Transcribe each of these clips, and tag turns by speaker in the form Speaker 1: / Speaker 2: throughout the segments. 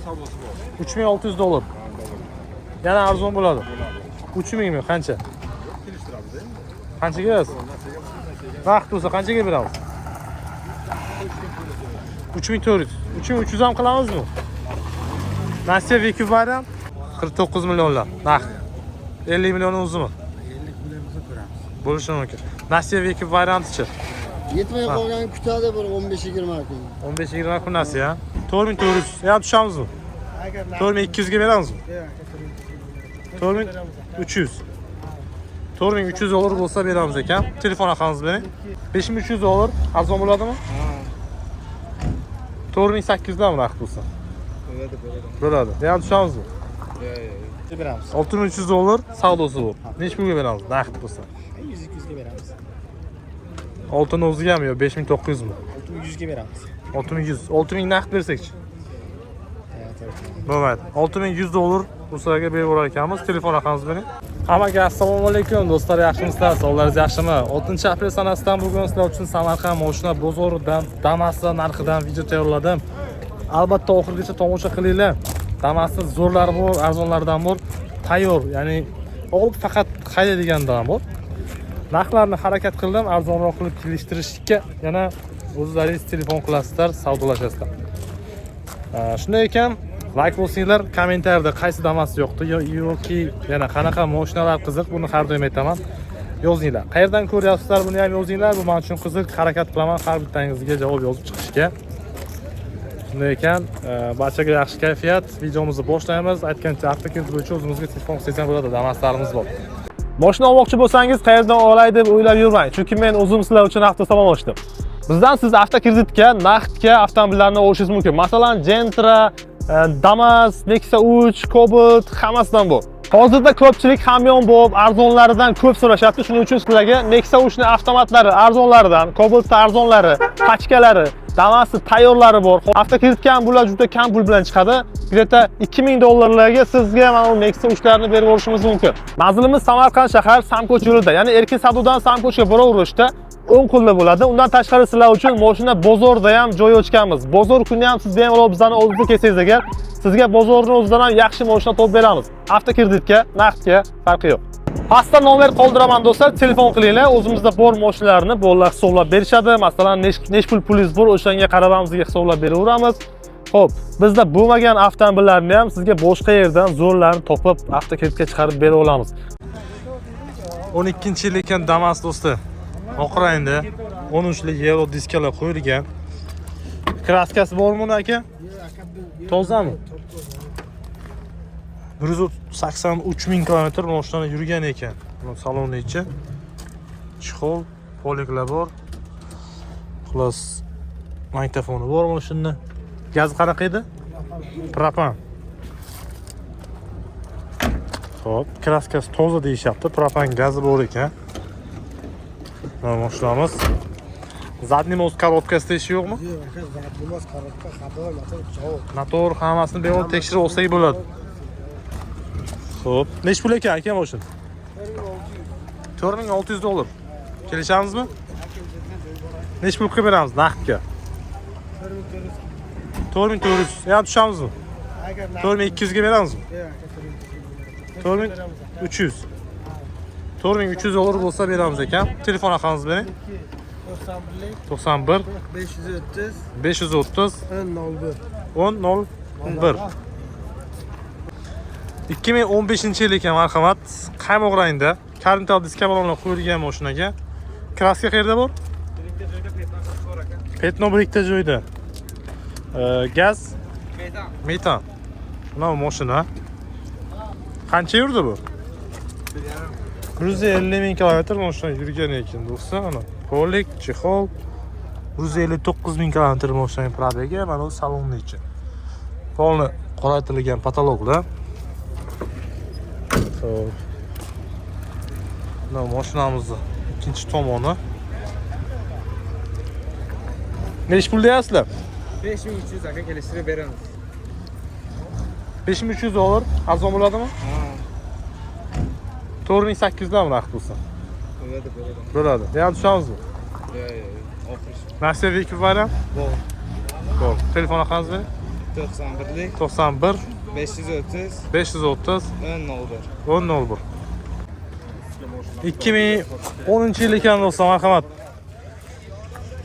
Speaker 1: Savdosi bor.
Speaker 2: 3600 dollar. Yana arzon bo'ladi. 3000 mi? Qancha?
Speaker 1: Kelishtiramiz endi.
Speaker 2: Qanchaga berasiz? Naqd bo'lsa qanchaga beramiz? 3400. 3300 ham qilamizmi? Nasiya Vekov variant 49 millionlar naqd. 50 million o'zimi?
Speaker 1: 50 million bo'lsa ko'ramiz.
Speaker 2: Bo'lishi mumkin. Nasiya Vekov variantichi?
Speaker 3: Yetmay qolgan kutadi bir 15-20 kun.
Speaker 2: 15-20 kun nasiya. 4400. Yana tushamizmi? 4200 ga beramizmi? 4300. 4300 dollar bo'lsa beramiz ekan. Telefon raqamingizni bering. 5300 dollar arzon bo'ladimi? 4800 dan naqd bo'lsa.
Speaker 1: Bo'ladi, bo'ladi.
Speaker 2: Bo'ladi. Yana tushamizmi?
Speaker 1: Yo'q, yo'q.
Speaker 4: Beramiz.
Speaker 2: 6300 dollar savdosi bu. Necha pulga beramiz naqd bo'lsa?
Speaker 4: 100-200 ga beramiz.
Speaker 2: Oltin o'zigami yo 5900 mi?
Speaker 4: 6100 ga beramiz.
Speaker 2: 6100. 6000 naqd bersakchi? Bo'lmaydi. 6100 dollar bu sizlarga berib yuborar ekanmiz. Telefon raqamimizni bering. Hammaga assalomu alaykum do'stlar, yaxshimisizlar? Sog'ligingiz yaxshimi? 6-aprel sanasidan bugun sizlar uchun Samarqand moshina bozoridan Damas'lar narxidan video tayyorladim. Albatta oxirigacha tomosha qilinglar. Damas'da zo'rlari bor, arzonlaridan bor, tayyor, ya'ni olib faqat haydaydigandan bor. Narxlarni harakat qildim arzonroq qilib kelishtirishga. Yana o'zlaringiz telefon qilasizlar, savdolashasizlar. Shunday ekan, like bosinglar, kommentariyada qaysi Damas yoqdi yoki yana qanaqa mashinalar qiziq, buni har doim aytaman. Yozinglar. Qayerdan ko'ryapsizlar, buni ham yozinglar. Bu men uchun qiziq, harakat qilaman har bittangizga javob yozib chiqishga. Shunday ekan, barchaga yaxshi kayfiyat. Videomizni boshlaymiz. Aytgancha, avtokredit bo'yicha o'zimizga telefon qilsangiz ham bo'ladi, Damaslarimiz bor. Mashina olmoqchi bo'lsangiz, qayerdan olay deb o'ylab yurmang. Chunki men o'zim sizlar uchun avtosalon ochdim. Bizdan siz avtokreditga, naqdga avtomobillarni olishingiz mumkin. Masalan, Gentra, Damas, Nexia 3, Cobalt hammasidan bor. Hozirda ko'pchilik hamyonbop arzonlaridan ko'p so'rashyapti. Shuning uchun sizlarga Nexia 3 ni avtomatlari arzonlaridan, Cobaltni arzonlari, pachkalari, Damas'ni tayyorlari bor. Avtokreditga ham bular juda kam pul bilan chiqadi. Где-то 2000 dollarlarga sizga mana bu Nexia 3larni berib yuborishimiz mumkin. Manzilimiz Samarqand shahar Samko'ch yo'lida, ya'ni Erkin savdodan Samko'chga boraverishda o'ng qo'lda bo'ladi. Undan tashqari sizlar uchun mashina bozorda ham joy ochganmiz. Bozor kuni ham siz bemalol bizlarni oldingizga kelsangiz agar, sizga bozorni o'zidan ham yaxshi mashina topib beramiz. Avtokreditga, naqdga farqi yo'q. Pastda nomer qoldiraman do'stlar, telefon qilinglar. O'zimizda bor mashinalarni bolalar hisoblab berishadi. Masalan, nech pul pulingiz bor, o'shanga qarab ham sizga hisoblab beraveramiz. Xo'p, bizda bo'lmagan avtomobillarni ham sizga boshqa yerdan zo'rlarni topib avtokreditga chiqarib bera olamiz. 12-yil ekan Damas do'sti. Oq rangda 13lik yevro diskalar qo'yilgan. Kraskasi bormi uni aka? Tozami? 183 ming kilometr mashinani yurgan ekan. Buni salonni ichi. Чехол, poliklar bor. Xullas, magnitofoni bor mashinani. Gazi qanaqa edi? Propan. Xo'p, kraskasi toza deyishyapti. Propan gazi bor ekan. Mana mashinamiz. Задний мост korobkasida ishi yo'qmi?
Speaker 3: Yo'q, aka, задний мост korobka, ходовой, motor, zavod.
Speaker 2: Motor hammasini bemalol tekshirib olsak bo'ladi. Xo'p, nech pul ekan aka mashina? 4600 dollar. Kelishamizmi? Nech pul qilib beramiz naqdga? 4400. Yana tushamizmi? 4200 ga beramizmi? 4300. 4300 dollar bo'lsa beramiz ekan. Telefon raqamimizni bering.
Speaker 3: 91
Speaker 2: 91
Speaker 3: 530
Speaker 2: 530
Speaker 3: 10 01.
Speaker 2: 10 01. 2015 yil ekan, marhamat. Qaymoq rangda. Karnital diska balonlar qo'yilgan mashinaga. Kraska qayerda bor? Пятно bir ikkita joyda. Gaz metan. Mana bu mashina. Qancha yurdi bu? 150 ming kilometr mashina yurgan ekan do'stlar. Mana полик, чехол. 159 ming kilometr mashinaning пробег i, mana bu salonni ichi. Polni qoraytirilgan потолок lar. Xo'p. Mana mashinamizni ikkinchi tomoni. Nechi pul deyapsizlar?
Speaker 1: 5300 aka, kelishtirib beramiz.
Speaker 2: 5300 dollar arzon bo'ladimi? 4800 dan naqd bo'lsa.
Speaker 1: Bo'ladi, bo'ladi.
Speaker 2: Bo'ladi. Yana tushamizmi?
Speaker 1: Yo'q, yo'q, yo'q. Oxiri.
Speaker 2: Nasiya Vekov variant?
Speaker 1: Bor.
Speaker 2: Bor. Telefon raqamingizni bering.
Speaker 1: 91lik
Speaker 2: 91
Speaker 1: 530
Speaker 2: 530
Speaker 1: 10 01.
Speaker 2: 10 01. 2010 yil ekan, do'stlar, marhamat.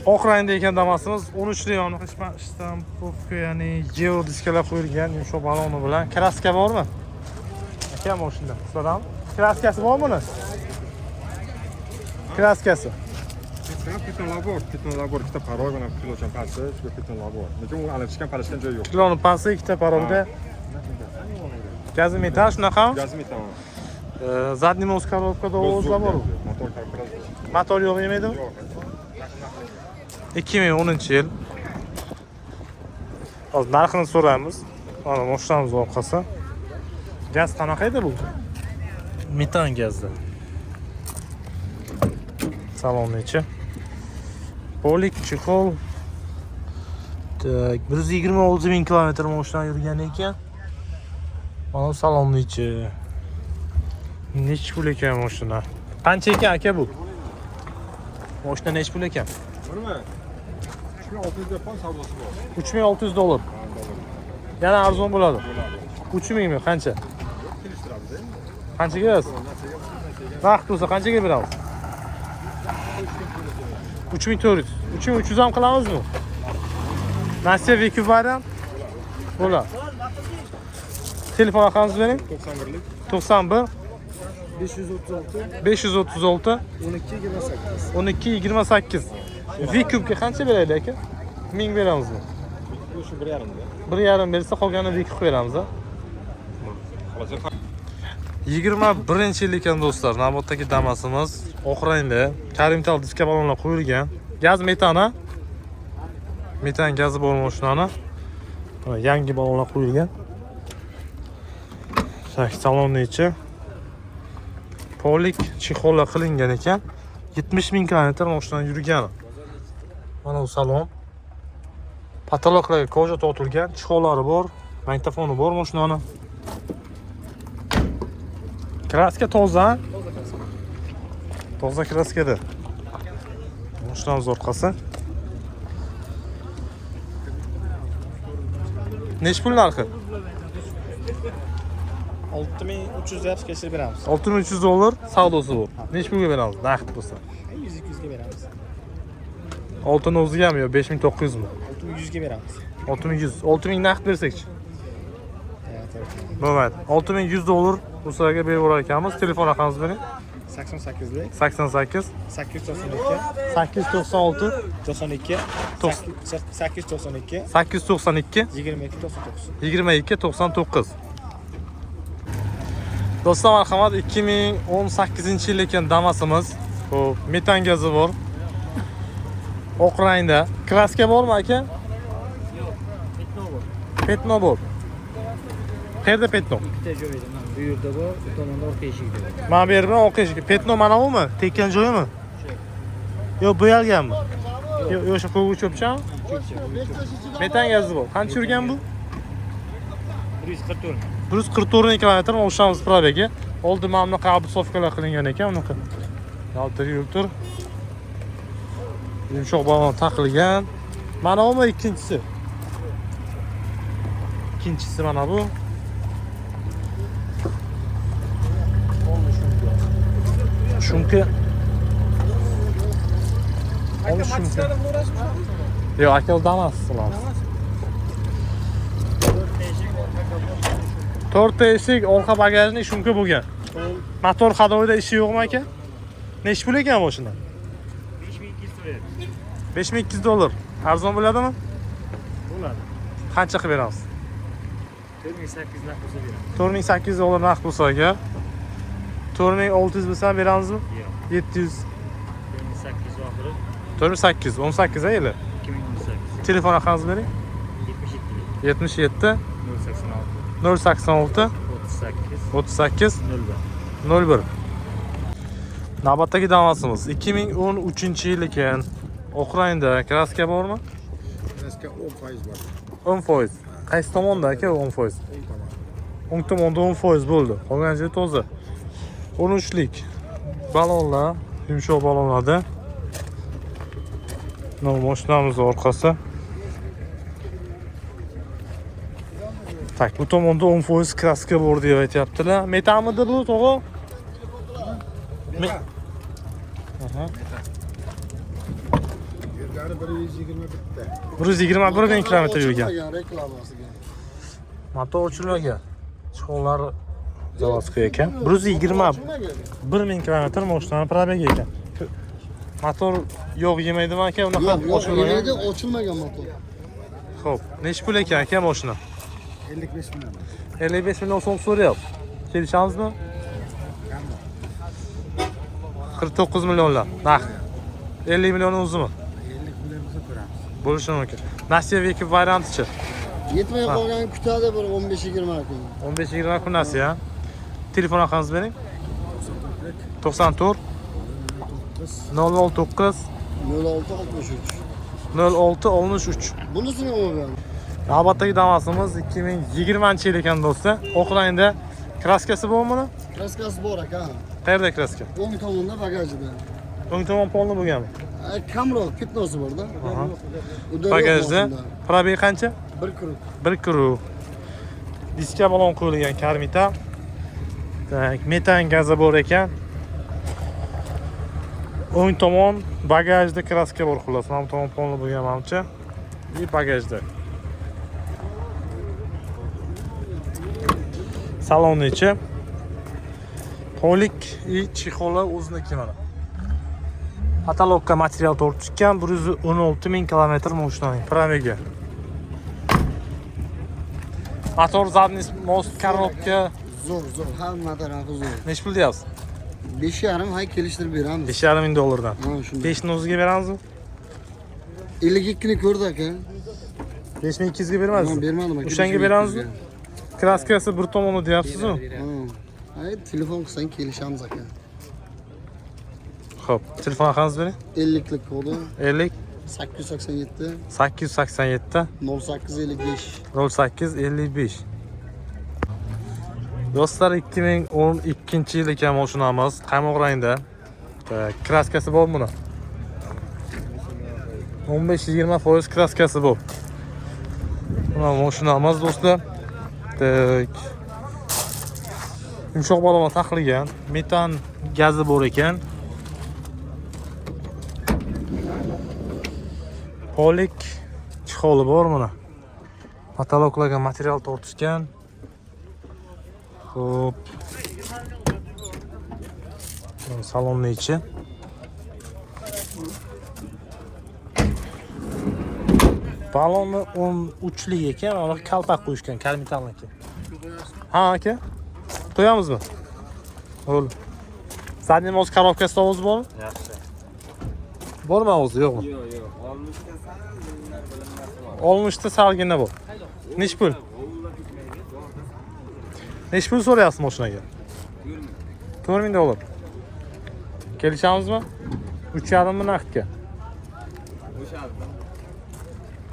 Speaker 2: Oq rangda ekan Damasimiz, 13 lik, anaqa штамповка, ya'ni yevro diskalar qo'yilgan, yumshoq baloni bilan. Краска bormi? Aka, mashinada. Sizlardan краска si bormi buni? Краска si.
Speaker 5: Пятно bor, пятно bor, ikkita порог, mana kilochan pasti, shu пятно bor. Lekin u alishgan palashgan joyi yo'q.
Speaker 2: Kiloni pasti ikkita порог da. Gazi metan shunaqami?
Speaker 5: Gazi metan.
Speaker 2: Задний мост коробка da ovozlar bor.
Speaker 5: Motor коробка.
Speaker 2: Motor yo'q yemaydimi?
Speaker 5: Yo'q.
Speaker 2: 2010 yil. Hozir narxini so'raymiz. Mana mashinamiz orqasi. Gaz qanaqa edi bu? Metan gazda. Salonni ichi. Полик, чехол. Так, 126 ming kilometr mashina yurgan ekan. Mana bu salonni ichi. Nechi pul ekan mashina? Qancha ekan, aka, bu? Mashina nechi pul ekan?
Speaker 5: Nima? 3600 yapon savdosi bor.
Speaker 2: 3600 dollar.
Speaker 5: Ha, dollar.
Speaker 2: Yana arzon bo'ladi. 3000 mi? Qancha?
Speaker 5: Kelishtiramiz.
Speaker 2: Qanchaga berasiz? Naqd bo'lsa qanchaga beramiz? 3400. 3300 ham qilamizmi? Nasiya выкуп variant? Bo'ladi. Telefon raqamingizni bering.
Speaker 5: 91lik
Speaker 2: 91
Speaker 3: 536
Speaker 2: 536
Speaker 3: 12 28.
Speaker 2: 12 28. Выкуп ga qancha beraylik, aka? 1000 beramizmi?
Speaker 5: Bu shu 1,5 da.
Speaker 2: 1,5 bersa, qolganini выкуп beramiz, a?
Speaker 5: Xohlasa.
Speaker 2: 21 yil ekan, do'stlar. Navbatdagi Damasimiz oq rangda. Karimtal diska balonlar qo'yilgan. Gaz metan, a? Metan gazi bor mashinani. Mana yangi balonlar qo'yilgan. Так, salonni ichi. Полик, чехол lar qilingan ekan. 70 ming kilometr mashina yurgan. Mana bu salon. Потолок larga кожа tortilgan, чехол lari bor, magnitofoni bor mashinani. Краска toza. Toza краска da. Mashinamiz orqasi. Nechi pul narxi?
Speaker 4: 6300 yapib kelishtirib beramiz.
Speaker 2: 6300 dollar savdosi bor. Nechi pulga beramiz naqd bo'lsa?
Speaker 4: 100 200 ga beramiz.
Speaker 2: Oltin o'zigami yo 5900 mi?
Speaker 4: 6100 ga beramiz.
Speaker 2: 6100. 6000 naqd bersakchi?
Speaker 4: Evet.
Speaker 2: Bo'lmaydi. 6100 dollar bu sizlarga berib yuborar ekanmiz. Telefon raqamingizni bering.
Speaker 4: 88lik
Speaker 2: 88
Speaker 4: 892
Speaker 2: 896
Speaker 4: 92 892
Speaker 2: 892
Speaker 4: 22 99.
Speaker 2: 22 99. Do'stlar, marhamat, 2018 yil ekan Damasimiz. Xo'p, metan gazi bor. Oq rangda. Краска bormi, aka?
Speaker 1: Yo'q, пятно bor.
Speaker 2: Пятно bor. Qayerda пятно?
Speaker 1: Ikkita joyida, mana bu yerda bor, bu tomonda orqa eshikda bor.
Speaker 2: Mana bu yer bilan orqa eshik. Пятно mana bumi? Tekkan joyimi? Yo'q, bo'yalganmi? Yo'q, yo'q, o'sha ko'k cho'pchami? Metan gazi bor. Qancha yurgan bu?
Speaker 1: 144.
Speaker 2: 144 kilometr o'shamiz пробег i. Oldin mana bunaqa обрисовка lar qilingan ekan, unaqa. Yaltir yultir. Yumshoq balon taqilgan. Mana bumi ikkinchisi? Ikkinchisi mana bu. Шумка. Oldi шумка. Yo'q, aka, Damas qilamiz. To'rtta eshik, orqa багажник, шумка bo'lgan. Motor ходовой da ishi yo'qmi, aka? Nechi pul ekan mashina?
Speaker 1: 5200 so'rayapmiz.
Speaker 2: 5200 dollar. Arzon bo'ladimi?
Speaker 1: Bo'ladi.
Speaker 2: Qancha qilib beramiz?
Speaker 1: 4800 naqd bo'lsa beramiz.
Speaker 2: 4800 dollar naqd bo'lsa agar. 4600 bo'lsa ham beramizmi?
Speaker 1: Yo'q.
Speaker 2: 700.
Speaker 1: 4800 oxiri.
Speaker 2: 4800, 18 a yili.
Speaker 1: 2018.
Speaker 2: Telefon raqamingizni bering.
Speaker 1: 77
Speaker 2: 77
Speaker 1: 086
Speaker 2: 086
Speaker 1: 38
Speaker 2: 38
Speaker 1: 01.
Speaker 2: 01. Navbatdagi Damasimiz 2013 yil ekan. Oq rangda. Краска bormi?
Speaker 3: Краска 10% bor.
Speaker 2: 10%. Qaysi tomonda, aka, 10%?
Speaker 3: O'ng tomon.
Speaker 2: O'ng tomonda 10% bo'ldi. Qolgan joyi toza. 13lik balonlar, yumshoq balonlarda. Mana mashinamiz orqasi. Так, bu tomonda 10% краска bor deb aytyaptilar. Metanmidi bu, tog'a? Aha.
Speaker 3: Yurgani 121.
Speaker 2: 121 ming kilometr yurgan.
Speaker 3: Ochilmagan reklamasiga.
Speaker 2: Motor o'chirilmagan. Chiqonlar заводской ekan. 121
Speaker 3: Ochilmagan.
Speaker 2: ming kilometr moshinani пробег i ekan. Motor yo'q yemaydimi aka? Unaqa
Speaker 3: Yo'q, yo'q,
Speaker 2: ochilmagan.
Speaker 3: yemaydi, ochilmagan motor.
Speaker 2: Xo'p, nechi pul ekan aka mashina?
Speaker 4: 55 million.
Speaker 2: 55 million so'm so'rayapti. Kelishamizmi? 49 millionlar naqd. 50 million o'zimi?
Speaker 4: 50 million bo'lsa ko'ramiz.
Speaker 2: Bo'lishi mumkin. Nasiya veki variantichi?
Speaker 3: Yetmay qolgan kutadi bir 15-20 kun.
Speaker 2: 15-20 kun nasiya. Telefon raqamingizni bering. 94 009
Speaker 3: 06 63.
Speaker 2: 06 63.
Speaker 3: Bunisini olgan.
Speaker 2: Navbatdagi Damas'imiz 2020 yil ekan do'stlar. Oq rangda. Краска si bormi buni?
Speaker 3: Краска si bor aka.
Speaker 2: Qayerda краска?
Speaker 3: O'ng tomonda bagajida.
Speaker 2: O'ng tomon полный bo'lganmi?
Speaker 3: Kamroq пятно si borda.
Speaker 2: Aha.
Speaker 3: Удар yo'q
Speaker 2: Bagajda.
Speaker 3: mashinada.
Speaker 2: Пробег qancha?
Speaker 3: Bir круг.
Speaker 2: Bir круг. Diska balon qo'yilgan karmita. Так, metan gazi bor ekan. O'ng tomon bagajda краска bor xullas. Mana bu tomon полный bo'lgan manimcha. И bagajda. Salonni ichi. Полик и чехол i o'ziniki mana. Потолок ka material tortishgan 116 ming kilometr mashinaning пробег i. Motor, задний мост, коробка.
Speaker 3: Zo'r, zo'r. Hamma tarafi zo'r.
Speaker 2: Nechi pul deyapsiz?
Speaker 3: 5,5 hay kelishtirib beramiz.
Speaker 2: 5,5 ming dollardan.
Speaker 3: Ha, shunday.
Speaker 2: 5 ni o'ziga beramizmi?
Speaker 3: 52 ni ko'rdi aka.
Speaker 2: 5200 ga
Speaker 3: Ha,
Speaker 2: bermaysizmi?
Speaker 3: bermadim aka.
Speaker 2: O'shanga beramizmi? Краска si bir tomoni deyapsiz-ku.
Speaker 3: Ha. Hay, telefon qilsang kelishamiz aka.
Speaker 2: Xo'p, telefon raqamingizni bering.
Speaker 3: 50 lik kodi
Speaker 2: 50
Speaker 3: 887
Speaker 2: 887
Speaker 3: 08 55.
Speaker 2: 08 55. Do'stlar, 2012 yil ekan mashinamiz, qaymoq rangda. Так, краска si bormi buni? 15-20% краска si bor. Mana mashinamiz do'stlar. Так. Yumshoq balon taqilgan, metan gazi bor ekan. Полик чехол i bor mana. Потолок larga material tortishgan. Xo'p. Salonni ichi. Balonni 13lik ekan, mana kalpak qo'yishgan, karmetalniki. Ha, aka. Qo'yamizmi? Bo'ldi. Задний мост коробка sida ovoz bormi?
Speaker 1: Yaxshi.
Speaker 2: Bormi ovozi, yo'qmi?
Speaker 1: Yo'q, yo'q. Olmishda sal bilinmas bor.
Speaker 2: Olmishda salgina bor. Nechi pul? Nechi pul so'rayapsiz mashinaga? 4000 dollar. Kelishamizmi? 3,5 mi naqdga?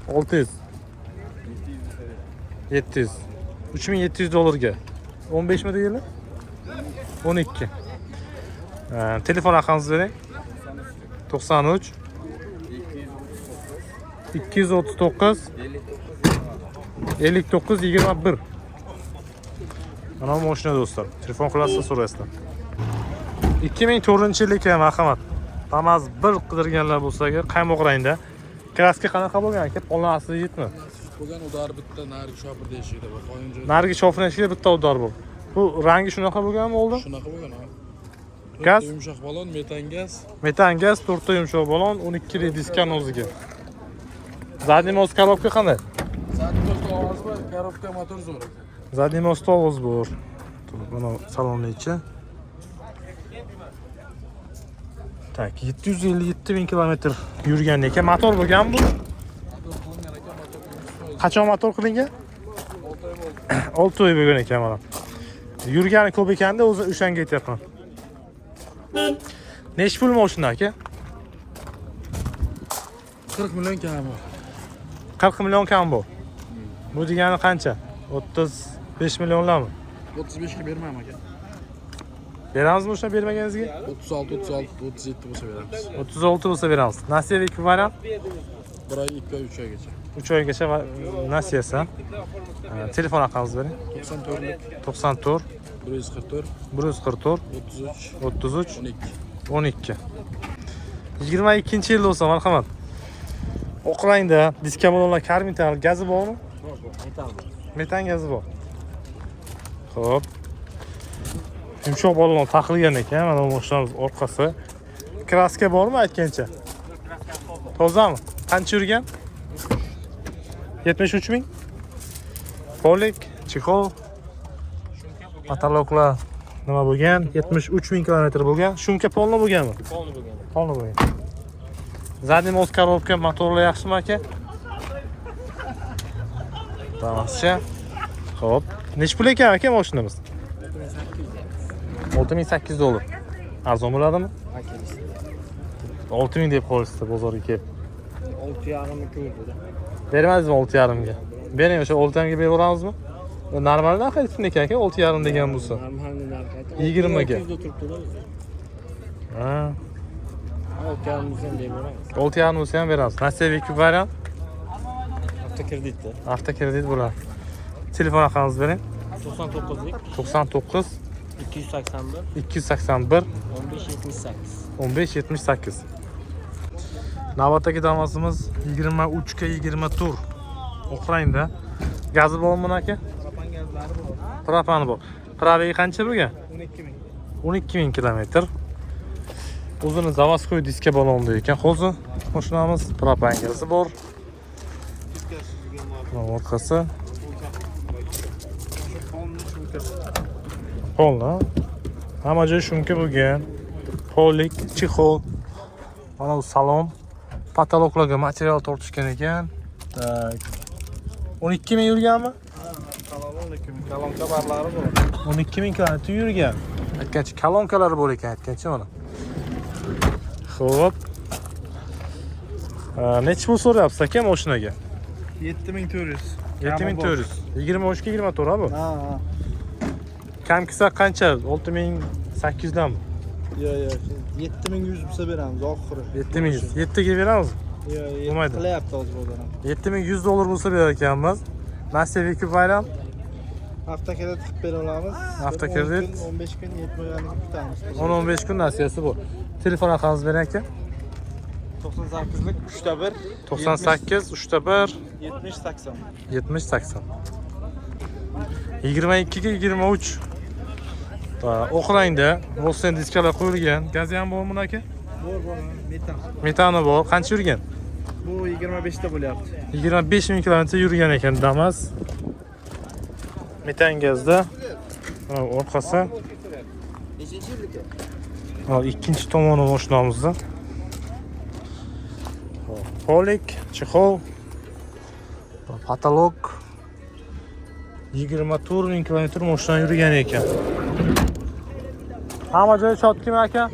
Speaker 2: 600. 700. 3700 dollarga. 15 mi deyildi? 12. Telefon raqamingizni bering. 93 239 59 21. Mana bu mashina do'stlar. Telefon qilasizlar, so'raysizlar. 2004 yil ekan, marhamat. Damas bir qidirganlar bo'lsa agar qaymoq rangda. Краска qanaqa bo'lgan aka? Polni aslida yetmi?
Speaker 6: Bo'lgan удар bitta narigi shopirda eshigida bor. Qolgan joyda
Speaker 2: Narigi shofirni eshigida bitta удар bor. Bu rangi shunaqa bo'lganmi oldin?
Speaker 6: Shunaqa bo'lgan ha.
Speaker 2: Gaz?
Speaker 6: To'rtta yumshoq balon, metan gaz.
Speaker 2: Metan gaz, to'rtta yumshoq balon, 12 lik diskani o'ziga. Задний мост коробка qanday?
Speaker 6: Задний мост ovozi bor, коробка motor zo'r aka.
Speaker 2: Задний мост ovoz bor. Mana salonni ichi. Так, 757 ming kilometr yurgan ekan. Motor bo'lgan bu?
Speaker 6: Motor qilingan aka, motor 100%.
Speaker 2: Qachon motor qilingan?
Speaker 6: 6 oy bo'ldi.
Speaker 2: 6 oy bo'lgan ekan mana. Yurgani ko'p ekanda o'zi o'shanga aytyapman. Nechi pul mashina aka?
Speaker 6: 40 million kam bor.
Speaker 2: 40 million kam bu. Bu degani qancha? 35 millionlarmi?
Speaker 6: 35 ga bermayman aka.
Speaker 2: Beramizmi o'sha bermaganingizga?
Speaker 6: 36, 36, 37 bo'lsa beramiz.
Speaker 2: 36 bo'lsa beramiz. Nasiya ikki variant
Speaker 6: 1 oy, 2 oy, 3 oygacha.
Speaker 2: 3 oygacha nasiyasi. Telefon raqamingizni bering.
Speaker 6: 94
Speaker 2: 94
Speaker 6: 144
Speaker 2: 144
Speaker 6: 33
Speaker 2: 33
Speaker 6: 12.
Speaker 2: 12. 22-yil bo'lsa, marhamat. Oq rangda diska balonlar karmetal, gazi bormi? Metan gazi bor. Xo'p. Yumshoq balon taqilgan ekan, mana bu mashinamiz orqasi. Краска bormi aytgancha? Tozami? Qancha yurgan? 73 ming. Полик, чехол, потолок lar nima bo'lgan? 73 ming kilometr bo'lgan. Шумка полный bo'lganmi?
Speaker 1: Полный bo'lgan.
Speaker 2: Полный bo'lgan. Задний мост, коробка, motorlar yaxshimi, aka? Damascha. Xo'p. Nechi pul ekan, aka, mashinamiz? 6800 dollar. Arzon bo'ladimi? 6000 deb qo'yishdi bozorga kelib.
Speaker 1: 6,5 ko'rdi.
Speaker 2: Bermazdimi 6,5 ga? Bering, o'sha 6,5 ga beraveramizmi? Normal narx aytsin ekan, aka, 6,5 degan bo'lsa.
Speaker 1: Нормальный narx aytdi.
Speaker 2: 20 ga.
Speaker 1: 600 turibdi-da o'zi.
Speaker 2: Ha.
Speaker 1: 6,5 bo'lsa ham beraveramiz.
Speaker 2: 6,5 bo'lsa ham beramiz. Nasiya выкуп variant,
Speaker 1: Avtokreditda.
Speaker 2: Avtokredit bo'ladi. Telefon raqamingizni bering.
Speaker 1: 99lik
Speaker 2: 99
Speaker 1: 281
Speaker 2: 281
Speaker 1: 15 78.
Speaker 2: 15 78. Navbatdagi Damasimiz 23 ga 24. Oq rangda. Gazi bormi buni, aka?
Speaker 4: Propan gazlari bor.
Speaker 2: Propani bor. Пробег i qancha bo'lgan?
Speaker 4: 12 ming.
Speaker 2: 12 ming kilometr. O'zini заводской diska balonda ekan. Hozir mashinamiz propan gazi bor. Mana orqasi. Полный. Hamma joyi шумка bo'lgan. Полик, чехол. Mana bu salon. Потолок larga material tortishgan ekan. Так. 12 ming yurganmi?
Speaker 4: Assalomu alaykum. Kolonka barlari bor.
Speaker 2: 12 ming kilometr yurgan. Aytgancha kolonkalari bor ekan, aytgancha mana. Xo'p. Nechi pul so'rayapsiz, aka, mashinaga?
Speaker 4: 7400.
Speaker 2: 7400. 23 ga 24 bu.
Speaker 4: Ha.
Speaker 2: Kam kelsa qancha? 6800 danmi?
Speaker 4: Yo'q, yo'q. 7100 bo'lsa beramiz oxiri.
Speaker 2: 7100. 7 ga beramiz.
Speaker 4: Yo'q,
Speaker 2: Bo'lmaydi.
Speaker 4: qilyapti hozir bozor ham.
Speaker 2: 7100 dollar bo'lsa berar ekanmiz. Nasiya выкуп variant.
Speaker 4: Avtokredit qilib bera olamiz.
Speaker 2: Avtokredit.
Speaker 4: 10 kun, 15 kun yetmaganini kutamiz.
Speaker 2: 10-15 kun nasiyasi bor. Telefon raqamingizni bering, aka.
Speaker 4: 98lik 3 ta 1
Speaker 2: 98 3 ta 1
Speaker 4: 70 80.
Speaker 2: 70 80. 22 ga 23. Ta, oq rangda Vossen diskalar qo'yilgan. Gazi ham bormi buni, aka?
Speaker 4: Bor, bor, metan.
Speaker 2: Metani bor. Qancha yurgan?
Speaker 4: Bu 25 ta bo'lyapti.
Speaker 2: 25 ming kilometr yurgan ekan Damas. Metan gazda. Mana orqasi.
Speaker 1: Nechinchi yilniki?
Speaker 2: Mana ikkinchi tomoni mashinamizda. Полик, чехол, потолок. 24 ming kilometr mashina yurgan ekan. Hamma joyi чётко mi, aka?
Speaker 4: Ha,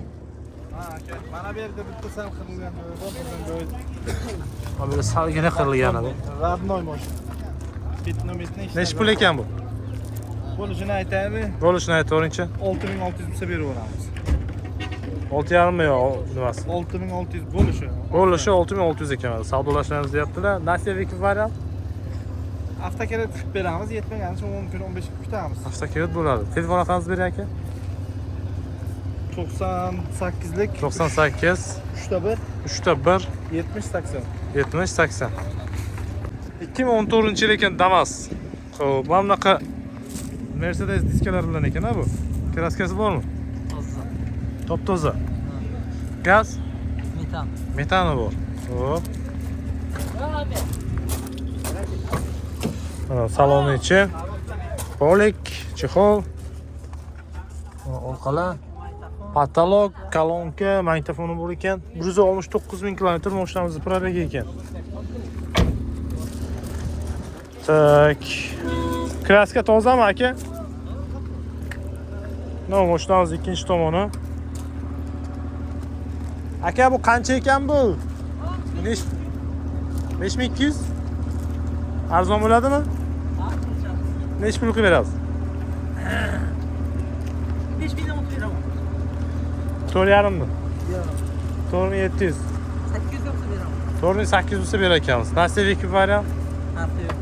Speaker 4: aka. Mana bu yerda bitta sal qirilgan joyi bor, qolgan joyi
Speaker 2: Mana bu yerda salgina qirilgani bu.
Speaker 4: Родной mashina. Пятно metno
Speaker 2: Nechi pul ekan bu?
Speaker 4: Bo'lishini aytaymi?
Speaker 2: Bo'lishini aytaveringchi.
Speaker 4: 6600 bo'lsa beraveramiz.
Speaker 2: 6,5 mi yo nimasi?
Speaker 4: 6600 bo'lishi.
Speaker 2: Bo'lishi 6600 ekan. Savdolashamiz deyaptilar. Nasiya выкуп variant.
Speaker 4: Avtokredit qilib beramiz, yetmaganicha 10 kun, 15 kun kutamiz.
Speaker 2: Avtokredit bo'ladi. Telefon raqamingizni bering, aka.
Speaker 4: 98lik
Speaker 2: 98
Speaker 4: 3 ta 1
Speaker 2: 3 ta 1
Speaker 4: 70 80.
Speaker 2: 70 80. 2014 yil ekan Damas. Xo'p, mana bunaqa Mercedes diskalar bilan ekan, ha bu. Краска si bormi?
Speaker 1: Toza.
Speaker 2: Top toza. Gaz?
Speaker 1: Metan.
Speaker 2: Metani bor. Xo'p. Mana salonni ichi. Полик, чехол. Orqalar. Потолок, kolonka, magnitofoni bor ekan. 169 ming kilometr mashinamizni пробег i ekan. Так. Краска tozami, aka? No, mashinamiz ikkinchi tomoni. Aka, bu qancha ekan bu? 5200? Arzon bo'ladimi? Nechi pul qilib berasiz?
Speaker 7: 5600 beraman.
Speaker 2: 4,5 mi?
Speaker 7: Yo'q.
Speaker 2: 4700.
Speaker 7: 800 bo'lsa beraman.
Speaker 2: 4800 bo'lsa berar ekanmiz. Nasiya vekip variant.
Speaker 1: Narxi yo'q.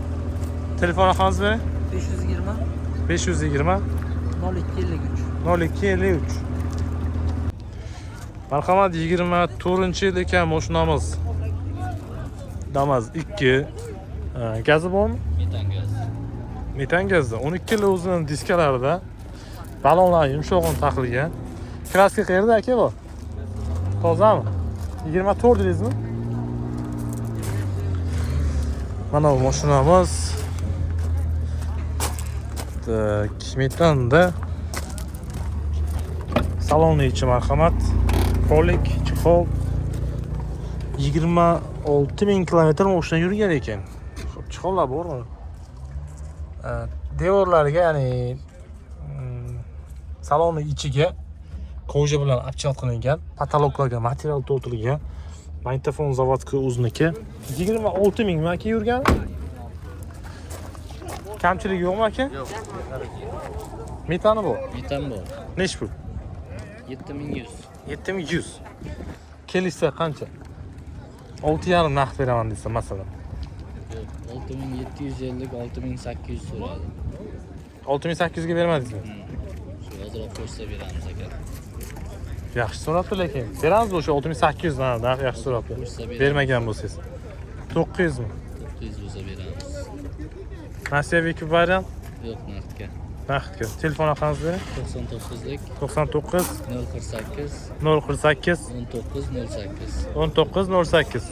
Speaker 2: Telefon raqamingizni bering.
Speaker 1: 520
Speaker 2: 520
Speaker 1: 02 53.
Speaker 2: 02 53. Marhamat, 24-yil ekan mashinamiz. Damas 2. Gazi bormi?
Speaker 6: Metan gaz.
Speaker 2: Metan gazda. 12 yil o'zining diskalarida balonlar yumshog'ini taqilgan. Kraska qayerda aka bu? Tozami? 24 dedingizmi? Mana bu mashinamiz. Так, metanda salonni ichi, marhamat. Polik, чехол. 26 ming kilometr mashina yurgan ekan. Xo'p, чехол lar bormi? Devorlarga, ya'ni salonni ichiga кожа bilan обтянут qilingan, потолок larga material to'ldirilgan. Magnitofon заводской o'ziniki. 26 mingmi aka yurgan? Kamchilik yo'qmi aka?
Speaker 6: Yo'q.
Speaker 2: Metani bu.
Speaker 6: Metan bor.
Speaker 2: Nechi pul?
Speaker 6: 7100.
Speaker 2: 7100. Kelishsa qancha? 6,5 naqd beraman desa, masalan.
Speaker 6: Yo'q, 6750, 6800 so'radi.
Speaker 2: 6800 ga bermadingizmi?
Speaker 6: Shu ozroq qo'shsa beramiz aka.
Speaker 2: Yaxshi so'rabdi lekin. Beramiz o'sha 6800 ha, narx yaxshi so'rabdi.
Speaker 6: Qo'shsa beramiz.
Speaker 2: Bermagan bo'lsangiz. 900 mi?
Speaker 6: 900 bo'lsa beramiz.
Speaker 2: Nasiya vekip variant.
Speaker 6: Yo'q, naqdga.
Speaker 2: Naqdga. Telefon raqamingizni bering.
Speaker 6: 99lik
Speaker 2: 99
Speaker 6: 048
Speaker 2: 048
Speaker 6: 19 08.
Speaker 2: 19 08.